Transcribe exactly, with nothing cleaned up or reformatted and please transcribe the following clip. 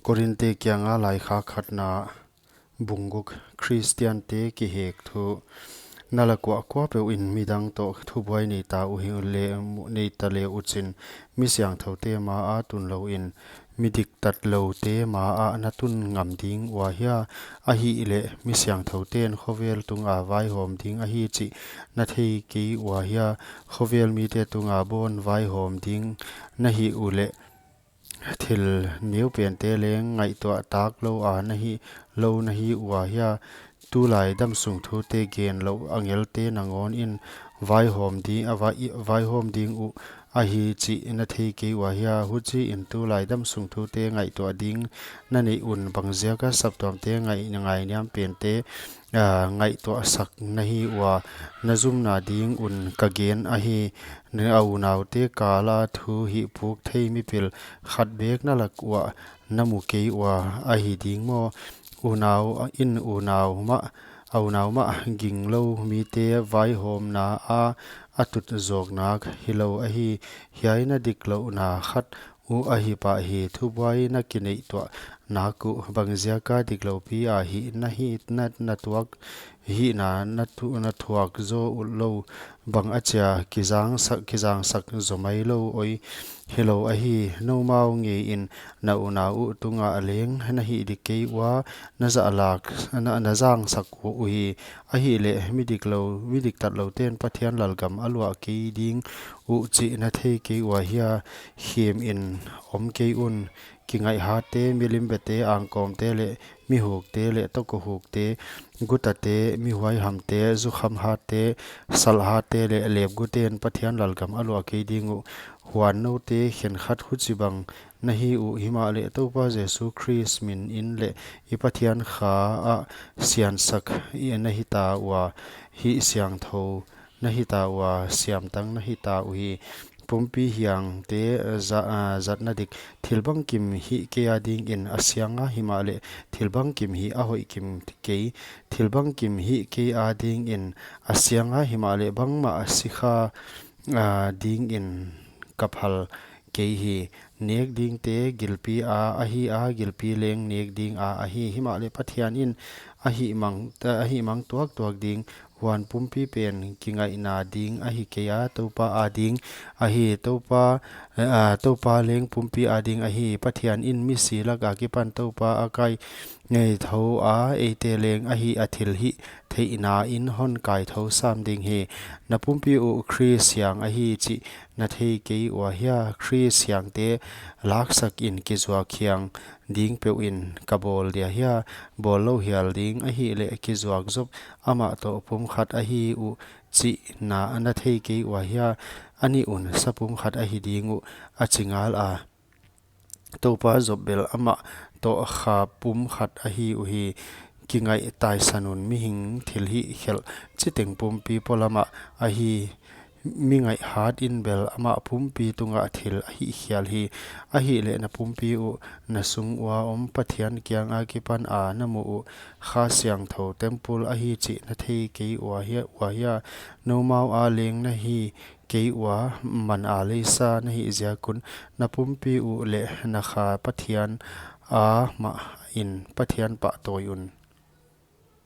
Korinte kianga laikhak khatna, bung guk. Khristiante kihek thu. Na lak uah kuapeuh in midang toh thubuai nei ta uhi uleh, nei ta le uchin, mi siangthoute maa tun louin, mi diktatloute maa na tun ngam ding ua hia? Ahihleh mi siangthoute'n khovel tunga vaihawm ding ahi chih na thei kei ua hia? Khovel mite tunga bawn vaihawm ding na hih uleh, thil neupente leng ngaihtuah tak lou a na hi, lou na hi ua hia? Tulai damsung thute gen louh angelte nangawn in vaihawm di-, a vai-, vaihawm ding uh ahi chih na thei kei ua hia? Huchiin tulai damsung thute ngaihtuah ding na neih un bangziaka saptuamte ngaih-, ngaihniam pente, ah, ngaihtuahsak na hi ua? Na zumna ding un ka gen ahi, na unaute kala thu hihpuk thei mipil khat bek na lak uah na mu kei ua ahi ding maw? Unau in unau mah, a unau mah ginglou mite vaihawmna a, a tut zawk nak hilou ahi. Hiai na diklouhna khat uh ahi pah hi. Thubuai na kineih tuah nak uh bangziaka diklou pi a hih na hi, na, na tuak hihna na tu-, na thuak zaw uh lou bang a chia kizangsak, kizangsak zaw mai lou oi hilou ahi. Noumau ngeiin na unau uh tunga leng na hih dik kei ua, na zahlak, na, na zangsak uh uhi. Ahihleh mi diklou, mi diktatloute'n Pathian lalgam a luah kei ding uh chih na thei kei ua hia? Khemin om kei un. Kingaihhatte, milimbete, angkawmte leh mihukte leh tokohukte, gutate, mihuaihamte, zukhamhatte, salhatte leh lepgute'n Pathian lalgam a luah kei ding uh. Huan noute khenkhat huchibang na hi uh, himahleh Toupa Jesu Khrist minin leh i Pathian kha ah siansak i na hita ua, hih siangthou na hita ua, siamtang na hita uhi. Pumpi hiangte za-, ah, zatna dik. Thil bangkim hih kei a dingin a siang a, himahleh thil bangkim hih a hoih kim kei. Thil bangkim hih kei a dingin a siang a, himahleh bangmah a sikha, ah, dingin ka phal kei hi. Nek dingte gilpi a ahi a, gilpi leng nek ding a ahi. Himahleh Pathian in a hihmang, a hihmang tuaktuak ding. Huan pumpi pen kingaihna ding ahi kei a, Toupa a ding ahi. Toupa, eh, ah, Toupa leng pumpi a ding ahi. Pathian in misi lak akipan Toupa a kai ngei thou a, eite leng ahi a thilhih theihna in hon kai thou sam ding hi. Na pumpi uh Khrist siang ahi chih na thei kei ua hia? Khrist siangte laksakin kizuak hial ding peuhin ka bawl dia hia? Bawl lou hial ding ahihleh kizuak zop amah toh pumkhat ahi uh chih na, na thei kei ua hia? A nih un sa pumkhat ahi ding uh, a chi ngal a. Toupa zop bel amah toh kha pumkhat ahi uhi. Kingaih taisan un, mihing thilhih khelh chiteng pumpi polamah ahi. Mi ngaihhat in bel amah pumpi tungah thil a hih hial hi. Ahihleh na pumpi uh na sung ua om Pathian kiang akipan a na muh uh Kha Siangthou temple ahi chih na thei kei ua hia, ua hia? Noumau a leng na hi kei ua, man a leisa na hih ziak un. Na pumpi uh leh na kha Pathian a mah in Pathian pahtawi un.